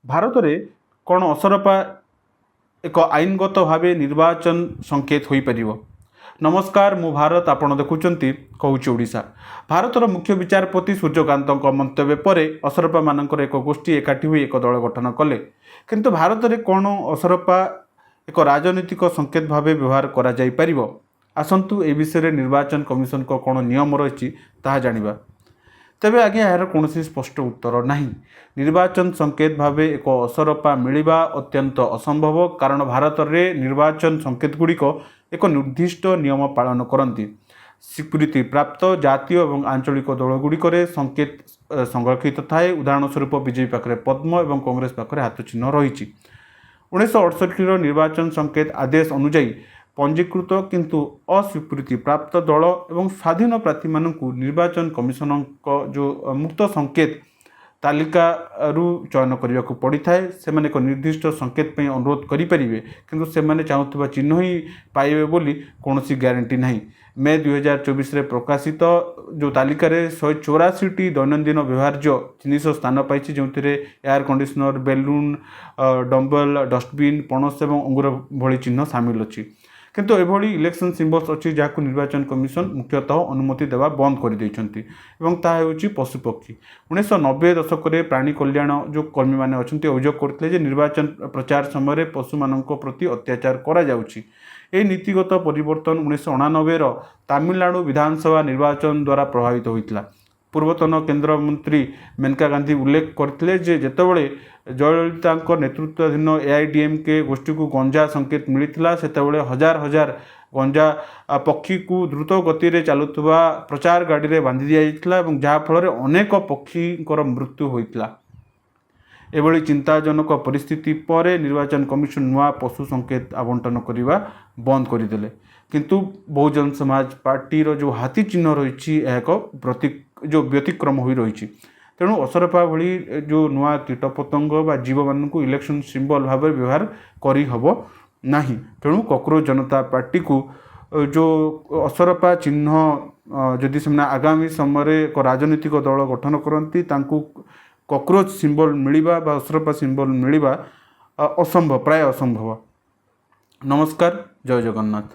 ଭାରତରେ କ'ଣ ଅସରପା ଏକ ଆଇନଗତ ଭାବେ ନିର୍ବାଚନ ସଂକେତ ହୋଇପାରିବ? ନମସ୍କାର, ମୁଁ ଭାରତ, ଆପଣ ଦେଖୁଛନ୍ତି କହୁଛି ଓଡ଼ିଶା। ଭାରତର ମୁଖ୍ୟ ବିଚାରପତି ସୂର୍ଯ୍ୟକାନ୍ତଙ୍କ ମନ୍ତବ୍ୟ ପରେ ଅସରପାମାନଙ୍କର ଏକ ଗୋଷ୍ଠୀ ଏକାଠି ହୋଇ ଏକ ଦଳ ଗଠନ କଲେ। କିନ୍ତୁ ଭାରତରେ କ'ଣ ଅସରପା ଏକ ରାଜନୈତିକ ସଂକେତ ଭାବେ ବ୍ୟବହାର କରାଯାଇପାରିବ? ଆସନ୍ତୁ, ଏ ବିଷୟରେ ନିର୍ବାଚନ କମିଶନଙ୍କ କ'ଣ ନିୟମ ରହିଛି, ତାହା ଜାଣିବା। ତେବେ ଆଜ୍ଞା, ଏହାର କୌଣସି ସ୍ପଷ୍ଟ ଉତ୍ତର ନାହିଁ। ନିର୍ବାଚନ ସଂକେତ ଭାବେ ଏକ ଅସରପା ମିଳିବା ଅତ୍ୟନ୍ତ ଅସମ୍ଭବ, କାରଣ ଭାରତରେ ନିର୍ବାଚନ ସଂକେତ ଗୁଡ଼ିକ ଏକ ନିର୍ଦ୍ଦିଷ୍ଟ ନିୟମ ପାଳନ କରନ୍ତି। ସ୍ୱୀକୃତି ପ୍ରାପ୍ତ ଜାତୀୟ ଏବଂ ଆଞ୍ଚଳିକ ଦଳଗୁଡ଼ିକରେ ସଂକେତ ସଂରକ୍ଷିତ ଥାଏ। ଉଦାହରଣ ସ୍ୱରୂପ, ବିଜେପି ପାଖରେ ପଦ୍ମ ଏବଂ କଂଗ୍ରେସ ପାଖରେ ହାତ ଚିହ୍ନ ରହିଛି। 1968ର ନିର୍ବାଚନ ସଂକେତ ଆଦେଶ ଅନୁଯାୟୀ, ପଞ୍ଜୀକୃତ କିନ୍ତୁ ଅସ୍ୱୀକୃତି ପ୍ରାପ୍ତ ଦଳ ଏବଂ ସ୍ୱାଧୀନ ପ୍ରାର୍ଥୀମାନଙ୍କୁ ନିର୍ବାଚନ କମିଶନଙ୍କ ଯେଉଁ ମୁକ୍ତ ସଂକେତ ତାଲିକାରୁ ଚୟନ କରିବାକୁ ପଡ଼ିଥାଏ। ସେମାନେ ଏକ ନିର୍ଦ୍ଦିଷ୍ଟ ସଂକେତ ପାଇଁ ଅନୁରୋଧ କରିପାରିବେ, କିନ୍ତୁ ସେମାନେ ଚାହୁଁଥିବା ଚିହ୍ନ ହିଁ ପାଇବେ ବୋଲି କୌଣସି ଗ୍ୟାରେଣ୍ଟି ନାହିଁ। ମେ 2024ରେ ପ୍ରକାଶିତ ଯେଉଁ ତାଲିକାରେ 184ଟି ଦୈନନ୍ଦିନ ବ୍ୟବହାର୍ଯ୍ୟ ଜିନିଷ ସ୍ଥାନ ପାଇଛି, ଯେଉଁଥିରେ air conditioner, balloon, dumbbell, dustbin, ପଣସ ଏବଂ ଅଙ୍ଗୁର ଭଳି ଚିହ୍ନ ସାମିଲ ଅଛି। କିନ୍ତୁ ଏଭଳି ଇଲେକ୍ସନ୍ ସିମ୍ବଲ୍ସ ଅଛି, ଯାହାକୁ ନିର୍ବାଚନ କମିଶନ ମୁଖ୍ୟତଃ ଅନୁମତି ଦେବା ବନ୍ଦ କରିଦେଇଛନ୍ତି ଏବଂ ତାହା ହେଉଛି ପଶୁପକ୍ଷୀ। 1990 ଦଶକରେ ପ୍ରାଣୀ କଲ୍ୟାଣ ଯେଉଁ କର୍ମୀମାନେ ଅଛନ୍ତି, ଅଭିଯୋଗ କରିଥିଲେ ଯେ ନିର୍ବାଚନ ପ୍ରଚାର ସମୟରେ ପଶୁମାନଙ୍କ ପ୍ରତି ଅତ୍ୟାଚାର କରାଯାଉଛି। ଏହି ନୀତିଗତ ପରିବର୍ତ୍ତନ 1989ର ତାମିଲନାଡ଼ୁ ବିଧାନସଭା ନିର୍ବାଚନ ଦ୍ୱାରା ପ୍ରଭାବିତ ହୋଇଥିଲା। ପୂର୍ବତନ କେନ୍ଦ୍ରମନ୍ତ୍ରୀ ମେନକା ଗାନ୍ଧୀ ଉଲ୍ଲେଖ କରିଥିଲେ ଯେ ଯେତେବେଳେ ଜୟଲଳିତାଙ୍କ ନେତୃତ୍ୱାଧୀନ ଏଆଇଡିଏମ୍କେ ଗୋଷ୍ଠୀକୁ ଗଞ୍ଜା ସଂକେତ ମିଳିଥିଲା, ସେତେବେଳେ ହଜାର ହଜାର ଗଞ୍ଜା ପକ୍ଷୀକୁ ଦ୍ରୁତ ଗତିରେ ଚାଲୁଥିବା ପ୍ରଚାର ଗାଡ଼ିରେ ବାନ୍ଧି ଦିଆଯାଇଥିଲା ଏବଂ ଯାହାଫଳରେ ଅନେକ ପକ୍ଷୀଙ୍କର ମୃତ୍ୟୁ ହୋଇଥିଲା। ଏଭଳି ଚିନ୍ତାଜନକ ପରିସ୍ଥିତି ପରେ ନିର୍ବାଚନ କମିଶନ ନୂଆ ପଶୁ ସଂକେତ ଆବଣ୍ଟନ କରିବା ବନ୍ଦ କରିଦେଲେ। କିନ୍ତୁ ବହୁଜନ ସମାଜ ପାର୍ଟିର ଯେଉଁ ହାତୀ ଚିହ୍ନ ରହିଛି, ଏହା ଏକ ଯେଉଁ ବ୍ୟତିକ୍ରମ ହୋଇ ରହିଛି। ତେଣୁ ଅସରପା ଭଳି ଯେଉଁ ନୂଆ କୀଟପତଙ୍ଗ ବା ଜୀବମାନଙ୍କୁ ଇଲେକ୍ସନ୍ ସିମ୍ବଲ ଭାବରେ ବ୍ୟବହାର କରିହେବ ନାହିଁ। ତେଣୁ କକ୍ରୋଚ ଜନତା ପାର୍ଟିକୁ ଯେଉଁ ଅସରପା ଚିହ୍ନ, ଯଦି ସେମାନେ ଆଗାମୀ ସମୟରେ ଏକ ରାଜନୈତିକ ଦଳ ଗଠନ କରନ୍ତି, ତାଙ୍କୁ କକ୍ରୋଚ ସିମ୍ବଲ ମିଳିବା ବା ଅସରପା ସିମ୍ବଲ ମିଳିବା ଅସମ୍ଭବ, ପ୍ରାୟ ଅସମ୍ଭବ। ନମସ୍କାର, ଜୟ ଜଗନ୍ନାଥ।